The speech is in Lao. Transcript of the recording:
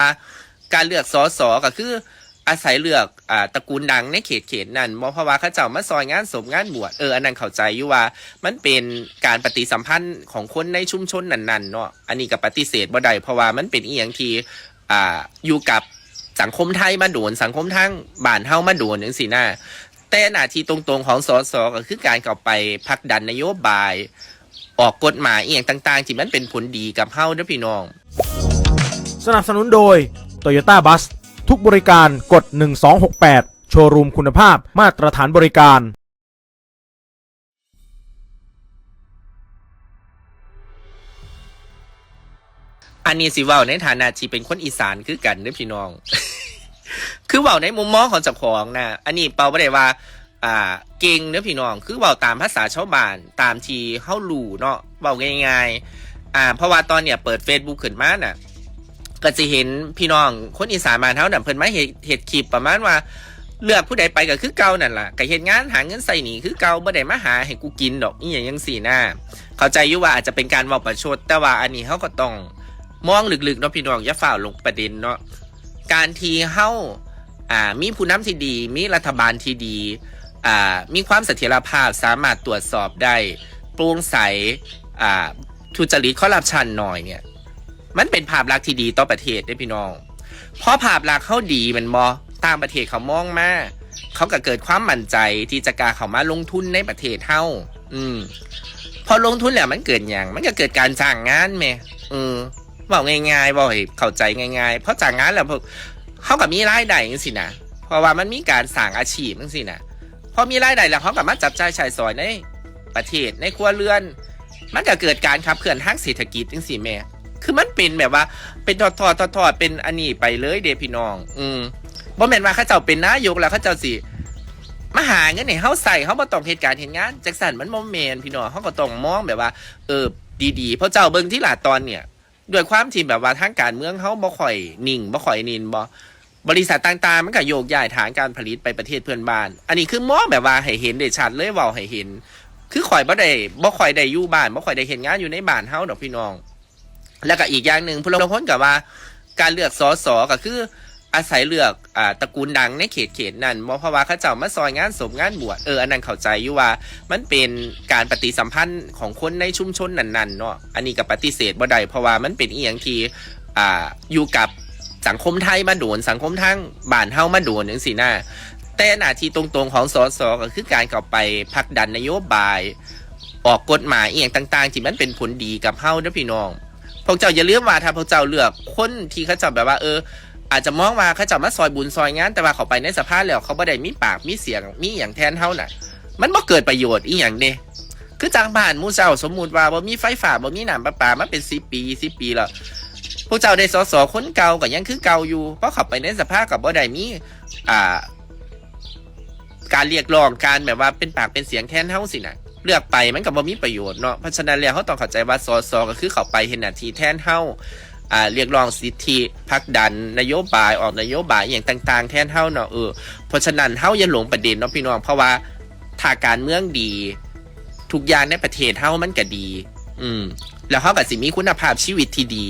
ອ່ະ ການເລືອກ ສສ ກໍຄືອາໄສເລືອກ ອ່າ ຕະກູນດັງໃນເຂດ ເຂດນັ້ນບໍ່ ເພາະວ່າເຂົາເຈົ້າມາຊ່ອຍງານສົບງານບວດ. ເອີ ອັນນັ້ນເຂົ້າໃຈຢູ່ວ່າມັນເປັນການປະຕິສຳພັນຂອງຄົນໃນຊຸມຊົນນັ້ນໆເນາະ. ອັນນີ້ກໍປະຕິເສດບໍ່ໄດ້ ເພາະວ່າມັນເປັນອີ່ຫຍັງທີ່ ອ່າ ຢູ່ກັບສັງຄົມໄທມາໂດນ ສັງຄົມທາງບ້ານເຮົາມາໂດນຈັ່ງຊີ້ນະ. ແຕ່ໜ້າທີ່ຕົງໆຂອງ ສສ ກໍຄືການເຂົ້າໄປຜັກດັນນະໂຍບາຍ ອອກກົດໝາຍອີ່ຫຍັງຕ່າງໆ ທີ່ມັນເປັນຜົນດີກັບເຮົາເດີ້ພີ່ນ້ອງ. ສະໜັບສະໜູນໂດຍ ໂຕໂຍຕ້າບັສ ທຸກບໍລິການກົດ ໜຶ່ງສອງຫົກແປດ ໂຊຣູມຄຸນນະພາບ ມາດຕະຖານບໍລິການ. ອັນນີ້ຊິເວົ້າໃນຖານະທີ່ເປັນຄົນອີສານຄືກັນເດີ້ພີ່ນ້ອງ ຄືເວົ້າໃນມຸມມອງຂອງເຈົ້າຂອງນະ. ອັນນີ້ເປົາບໍ່ໄດ້ວ່າ ອ່າ ເກັ່ງເດີ້ພີ່ນ້ອງ ຄືເວົ້າຕາມພາສາຊາວບ້ານ ຕາມທີ່ເຮົາຮູ້ເນາະ ເວົ້າງ່າຍໆ. ອ່າ ເພາະວ່າຕອນເນີ້ຍເປີດເຟສບຸກຂຶ້ນມານະ ກໍຊິເຫັນພີ່ນ້ອງຄົນອີສານບ້ານເຮົານະ ເພິ່ນມາເຮັດ ເຮັດຄລິບປະມານວ່າ ເລືອກຜູ້ໃດໄປກໍຄືເກົ່ານັ້ນລະ ກໍເຮັດງານຫາເງິນໃຊ້ໜີ້ຄືເກົ່າ ບໍ່ໄດ້ມາຫາໃຫ້ກູກິນດອກ ອີ່ຫຍັງຈັ່ງຊີ້ນະ. ເຂົ້າໃຈຢູ່ວ່າອາດຈະເປັນການເວົ້າປະຊົດ ແຕ່ວ່າອັນນີ້ເຮົາກໍຕ້ອງມອງເລິກໆເນາະພີ່ນ້ອງ ຢ່າຟ້າວລົງປະເດັນເນາະ. ການທີ່ເຮົາ ອ່າ ມີຜູ້ນຳທີ່ດີ ມີລັດຖະບານທີ່ດີ ອ່າ ມີຄວາມສະຖຽນລະພາບ ສາມາດຕວດສອບໄດ້ ໂປ່ງໃສ ອ່າ ທຸຈະລິດ ຄໍຣັບຊັນໜ້ອຍເນີ້ຍ ມັນເປັນພາບລັກທີ່ດີຕໍ່ປະເທດເດ້ພີ່ນ້ອງ. ພໍພາບລັກເຮົາດີແມ່ນບໍ່? ຕ່າງປະເທດເຂົາມອງມາ ເຂົາກໍເກີດຄວາມໝັ້ນໃຈທີ່ຈະກ້າເຂົ້າມາລົງທຶນໃນປະເທດເຮົາ. ອືມ ພໍລົງທຶນແລ້ວມັນເກີດຫຍັງ? ມັນກໍເກີດການຈ້າງງານແໝ່. ເອີ ເວົ້າງ່າຍໆ ເວົ້າໃຫ້ເຂົ້າໃຈງ່າຍໆ ພໍຈ້າງງານແລ້ວ ພວກເຮົາກໍມີລາຍໄດ້ຈັ່ງຊີ້ນະ ເພາະວ່າມັນມີການສ້າງອາຊີບຈັ່ງຊີ້ນະ. ພໍມີລາຍໄດ້ແລ້ວ ເຮົາກໍມາຈັບຈ່າຍໃຊ້ສອຍໃນປະເທດ ໃນຄົວເຮືອນ ມັນກໍເກີດການຂັບເຄື່ອນທາງເສດຖະກິດຈັ່ງຊີ້ແໝ່. ຄືມັນເປັນແບບວ່າເປັນທອດໆ ທອດໆ ເປັນອັນນີ້ໄປເລີຍເດ້ພີ່ນ້ອງ. ອືມ ບໍ່ແມ່ນວ່າເຂົາເຈົ້າເປັນນາຍົກແລ້ວເຂົາເຈົ້າຊິມາຫາເງິນໃຫ້ເຮົາໃຊ້ ເຮົາບໍ່ຕ້ອງເຮັດການເຮັດງານ ຈັ່ງຊັ້ນມັນບໍ່ແມ່ນພີ່ນ້ອງ. ເຮົາກໍຕ້ອງມອງແບບວ່າ ເອີ ດີໆ ພວກເຈົ້າເບິ່ງຕິລະ ຕອນເນີ້ຍ ດ້ວຍຄວາມທີ່ແບບວ່າທາງການເມືອງເຮົາບໍ່ຄ່ອຍນິ່ງ ບໍ່ຄ່ອຍນີ້ແມ່ນບໍ່ ບໍລິສັດຕ່າງໆ ມັນກໍໂຍກຍ້າຍຖານການຜະລິດໄປປະເທດເພື່ອນບ້ານ. ອັນນີ້ຄືມອງແບບວ່າໃຫ້ເຫັນໄດ້ຊັດເລີຍ ເວົ້າໃຫ້ເຫັນ ຄືຂ້ອຍບໍ່ໄດ້ ບໍ່ຄ່ອຍໄດ້ຢູ່ບ້ານ ບໍ່ຄ່ອຍໄດ້ເຮັດງານຢູ່ໃນບ້ານເຮົາດອກພີ່ນ້ອງ. ແລ້ວກໍອີກຢ່າງໜຶ່ງ ຜູ້ລາງຄົນກໍວ່າ ການເລືອກ ສສ ກໍຄື ອາໄສເລືອກ ອ່າ ຕະກູນດັງໃນເຂດ ເຂດນັ້ນບໍ່ ເພາະວ່າເຂົາເຈົ້າມາຊ່ອຍງານສົບງານບວດ. ເອີ ອັນນັ້ນເຂົ້າໃຈຢູ່ວ່າມັນເປັນການປະຕິສຳພັນຂອງຄົນໃນຊຸມຊົນນັ້ນໆເນາະ. ອັນນີ້ກໍປະຕິເສດບໍ່ໄດ້ ເພາະວ່າມັນເປັນອີ່ຫຍັງທີ່ ອ່າ ຢູ່ກັບສັງຄົມໄທມາໂດນ ສັງຄົມທາງບ້ານເຮົາມາໂດນຈັ່ງຊີ້ນະ. ແຕ່ໜ້າທີ່ຕົງໆຂອງ ສສ ກໍຄືການເຂົ້າໄປຜັກດັນນະໂຍບາຍ ອອກກົດໝາຍອີ່ຫຍັງຕ່າງໆ ທີ່ມັນເປັນຜົນດີກັບເຮົາເດີ້ພີ່ນ້ອງ. ພວກເຈົ້າຢ່າລືມວ່າ ຖ້າພວກເຈົ້າເລືອກຄົນທີ່ເຂົາເຈົ້າແບບວ່າ ເອີ ອາດຈະມອງວ່າເຂົາເຈົ້າມາຊ່ອຍບຸນຊ່ອຍງານ ແຕ່ວ່າເຂົາໄປໃນສະພາແລ້ວ ເຂົາບໍ່ໄດ້ມີປາກມີສຽງມີຫຍັງແທນເຮົານະ ມັນບໍ່ເກີດປະໂຫຍດອີ່ຫຍັງເດ້. ຄືຈັ່ງບ້ານໝູ່ເຈົ້າ ສົມມຸດວ່າບໍ່ມີໄຟຟ້າ ບໍ່ມີນ້ຳປະປາມາເປັນສິບປີ ຊາວປີແລ້ວ ພວກເຈົ້າໄດ້ ສສ ຄົນເກົ່າກໍຍັງຄືເກົ່າຢູ່ ພໍເຂົ້າໄປໃນສະພາກໍບໍ່ໄດ້ມີ ອ່າ ການຮຽກຮ້ອງ ການແບບວ່າເປັນປາກເປັນສຽງແທນເຮົາຊີ້ນະ ເລືອກໄປມັນກໍບໍ່ມີປະໂຫຍດເນາະ. ເພາະສະນັ້ນແລ້ວ ເຮົາຕ້ອງເຂົ້າໃຈວ່າ ສສ ກໍຄືເຂົ້າໄປເຮັດໜ້າທີ່ແທນເຮົາ ອ່າ ຮຽກຮ້ອງສິດທິ ຜັກດັນນະໂຍບາຍ ອອກນະໂຍບາຍອີ່ຫຍັງຕ່າງໆແທນເຮົາເນາະ. ເອີ ເພາະສະນັ້ນ ເຮົາຢ່າຫຼົງປະເດັນເນາະພີ່ນ້ອງ ເພາະວ່າຖ້າການເມືອງດີ ທຸກຢ່າງໃນປະເທດເຮົາມັນກໍດີ. ອືມ ແລ້ວເຮົາກໍຊິມີຄຸນນະພາບຊີວິດທີ່ດີ.